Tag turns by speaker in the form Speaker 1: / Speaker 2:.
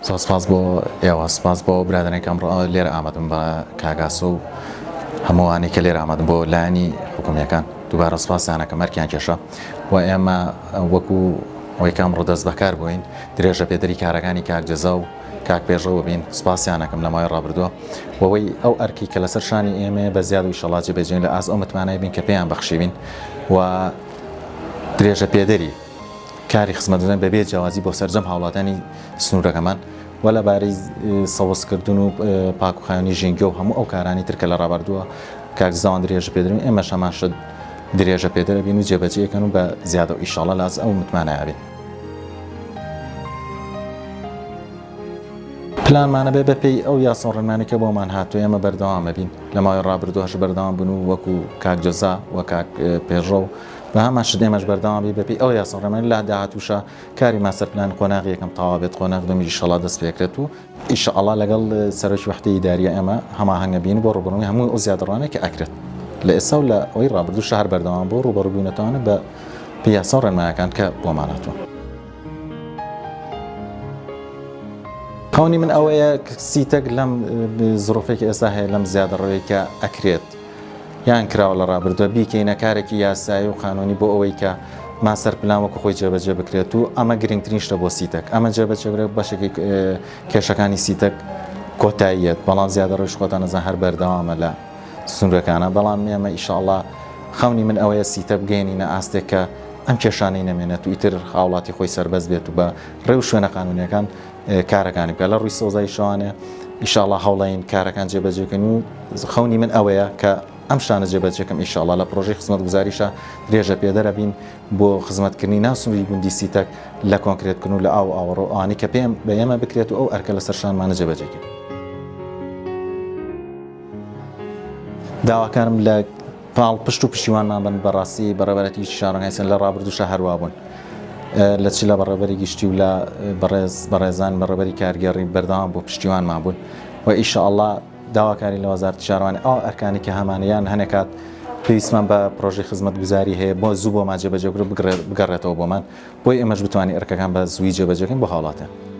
Speaker 1: زۆر سپاس بۆ ئێوە، سپاس بۆ برادەرانی کە ئەمڕۆ لێرە ئامادەن بە کاک ئاسۆ و هەمووانی کە لێرە ئامادەن بۆ لایەنی حکومییەکان دووبارە سپاسیان ئەکەم ئەرکیان کێشا و ئێمە وەکو ئەوەی کە ئەمڕۆ دەست بەکار بووین درێژە پێدەری کارەکانی کاک جەزا و کاک پێشڕەو بین سپاسیان ئەکەم لە ماوەی ڕابردووە وەوەی ئەو ئەرکی کە لەسەر شانی ئێمەیە بە زیاد و ئیشەڵا جێبەجێین لە ئاست ئەو متمانەی بین کە پێیان بەخشیوین و درێژە پێدەری کاری خزمەتگوزاری بەبێ جیاوازی بۆ سەرجەم هاوڵاتیانی سنوورەکەمان و لەبارەی سەوزکردن و پاکوخاوێنی ژینگە و هەموو ئەو کارانی تر کە لە ڕابردووە کاک زاوان درێژە پێدرێن ئێمەش هەمان شت درێژە پێدەرە بین و جێبەجێکەن و بە زیادە و ئیشاڵە لاز ئەو متمانەیە بین. پلانمانە بێ بەپێی ئەو یاسا و ڕێنمانەی کە بۆمان هاتووە ئێمە بەردەوام ئەبین لە ماوەی ڕابردووش بەردەوام بوون و وەکو کاک جەزا و کاک پێشڕەو بە هەمان شت ئێمەش بەردەوام بین بەپێی ئەو یاسا و ڕێنمانەی لە داهاتووشا کاری ماستەر پلان قۆناغی یەکەم تەواو بێت قۆناغ دووەمیش ئیشەڵا دەست پێکرێت و ئیشەڵا لەگەڵ سەرۆکی وەحدەی ئیداریە ئێمە هەماهەنگ بین بۆ ڕووبەڕووی هەموو ئەو زیادەڕۆیانەی کە ئەکرێت لە ئێستا و لە ئەوەی ڕابردووشا هەر بەردەوام بۆ ڕووبەڕووبوونەتەوانە بە پێی یاسا و ڕێنمایەکان کە بۆمان هاتووە. خەونی من ئەوەیە سیتەک لەم زڕۆفێکی ئێستا هەیە لەم زیادەڕەوەی کە ئەکرێت یان کراوە لە ڕابردووە بیکەینە کارێکی یاسایی و قانونی بۆ ئەوەی کە ماستەر پلان وەکو خۆی جێبەجێ بکرێت و ئەمە گرنگترین شتە بۆ سیتەک ئەمە جێبەجێ بکرێت بەشێکی کێشەکانی سیتەک کۆتاییەت بەڵام زیادەڕۆیش خۆتان ئەزان هەر بەردەوامە لە سنوورەکانە بەڵام ئێمە ئیشاڵڵا خەونی من ئەوەیە سیتە بگەیەنینە ئاستێک کە ئەم کێشانەی نەمێنێت و ئیتر هاوڵاتی خۆی سەربەست بێت و بە ڕێ و شوێنە قانونیەکان کارەکانی بکات لە ڕووی سەوزایی شەوانێ ئیشاڵا هەوڵین کارەکان جێبەجێکەن و خەونی من ئەوەیە کە ئەم شانە جێبەجێکەم ئیشاڵا لە پرۆژەی خزمەتگوزاریشە درێژە پێدەرە بین بۆ خزمەتکردنی ناو سنووری گوندی سیتەک لە کۆنکرێتکردن و لە ئاو و ئاوەڕۆ ئەوانەی کە پێم بە ئێمە بکرێت و ئەو ئەرکە لەسەر شانمانە جێبەجێکەین. داواکارم لە پاڵپشت و پشتیوانمان بن بەڕاستی بەڕێوەبەرایەتی گشتی شارەوانی سنە لە ڕابردووشا هەروا بوون لە چ لە بەڕێوەبەری گشتی و لە بەڕێز بەڕێزان بەڕێوەبەری کارگێڕی بەردەوام بۆ پشتیوانمان بوون و ئیشەئەڵا داواکاری لە وەزارەتی شارەوانی ئەو ئەرکانی کە هەمانە یان هەنێک کات پێویستمان بە پرۆژەی خزمەتگوزاری هەیە بۆ زوو بۆمان جێبەجێ بکرێت بگەڕێتەوە بۆمان بۆی ئێمەش بتوانین ئەرکەکان بە زووی جێبەجێکەین بۆ هاوڵاتیان.